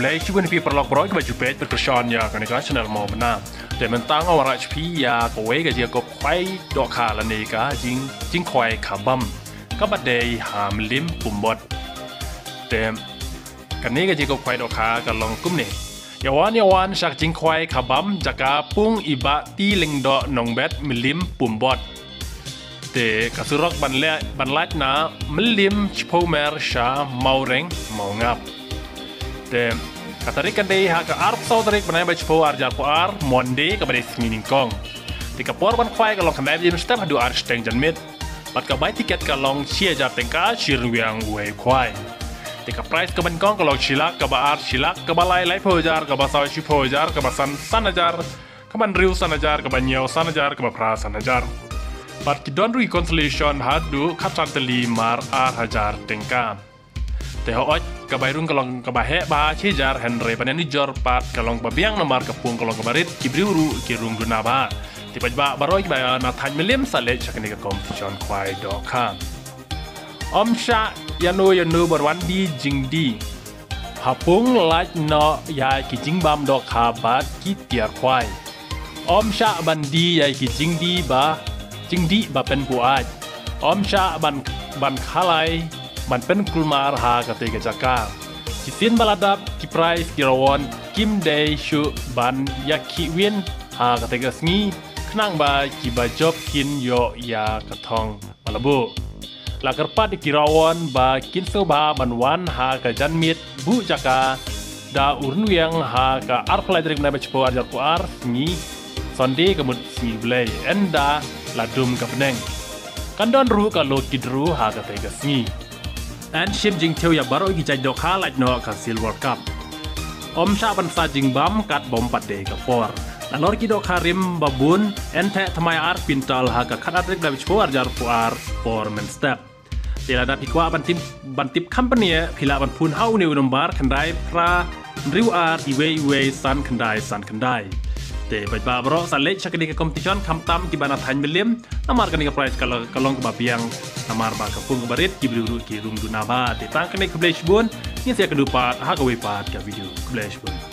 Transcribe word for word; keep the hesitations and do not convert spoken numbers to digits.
Khublei shibun ïa phi paralok baroh kiba ju peit bad kyrshan ïa kane ka channel Mawbynna. Te mynta nga wanrah sha phi ïa kawei ka jingïakob khwai dohkha lane ka jing jingkhwai kha bam, kaba dei ha mylliem pumbot. Te kane ka jingïakob khwai dohkha ka long kumne: Ïa wan ïa wan sha ka jingkhwai kha bam jaka pung i Bah T Lyngdoh Nongbet, mylliem pumbot. Te ka surok ban leh ban lait na mylliem shiphew mer sha Mawreng Mawngap. Te ka tarik kan dei ha ka arphew saw tarik bnai ba shiphew ar hajar arphew ar, Monday, kaba dei sngi nyngkong. Te ka por ban khwai ka long khyndai baje mynstep haduh ar shiteng janmiet. Bad ka bai tiket ka long shi hajar tyngka shi ryngwiang uwei u khwai. Te ka prize kaba nyngkong ka long shi lak, kaba ar shi lak, kaba lai laiphew hajar, kaba saw shiphew hajar, kaba san san hajar, kaba hynriew san hajar, kaba hynñiew san hajar, kaba phra san hajar. Bad ki don ruh ki consolation haduh khatsan tylli mar ar hajar tyngka. Te hooid, ka bai rung ka long kaba heh bha shi hajar, hynrei ban ïanujor pat ka long kaba biang namar ka pung ka long kaba rit, ki briew ruh ki rung duna bha. Te paidbah baroh kiba na thaiñ Mylliem sa leit sha kane ka competition khwai dohkha. Ym shah ïano ïano ban wan die jingdie. Ha pung lait noh ïa ki jingbam dohkha bad ki tiar khwai. Ym shah ban die ïa ki jingdie ba, jingdie ba pynbuaid. Ym shah ban, ban khalai, ban pynkulmar ha katei ka jaka. Shisien ba la dap ki prize ki rawon kim dei shuh ban ïakhih win ha katei ka sngi, khnang ba kiba jop kin ïoh ïa ka thong ba la buh. La kyrpad ïa ki rawon ba kin sngewbha ban wan ha ka janmiet buh jaka da u rynwiang ha ka arphew lai tarik bnai ba shiphew ar hajar arphew ar, sngi Sunday ka mut sngi Blei, ynda la dum ka bneng. Kan don ruh ka lucky draw ha katei ka sngi. Yn shim jingthew ïa baroh ki jait dohkha lait noh ka Silver Cup. Ym shah ban sah jingbam katba ym pat dei ka por. Nalor ki dohkha rim ba bun, yn theh thymmai ar quintal ha ka khatar tarik bnai ba shiphew ar hajar arphew ar por mynstep. Te lada phi kwah ban tip, ban tip kham bniah, phi lah ban phone ha une u nombar khyndai phra hynriew ar iwei iwei san khyndai san khyndai. Te paidbah baroh sa leit sha kane ka competition, khamtam kiba na thaiñ Mylliem, namar kane ka prize ka long, ka long kaba biang, namar ba ka pung kaba rit, ki briew ruh ki rung duna bha. Te tang kane, khublei shibun, ngin sa ïakynduh pat ha kawei pat ka video. Khublei shibun.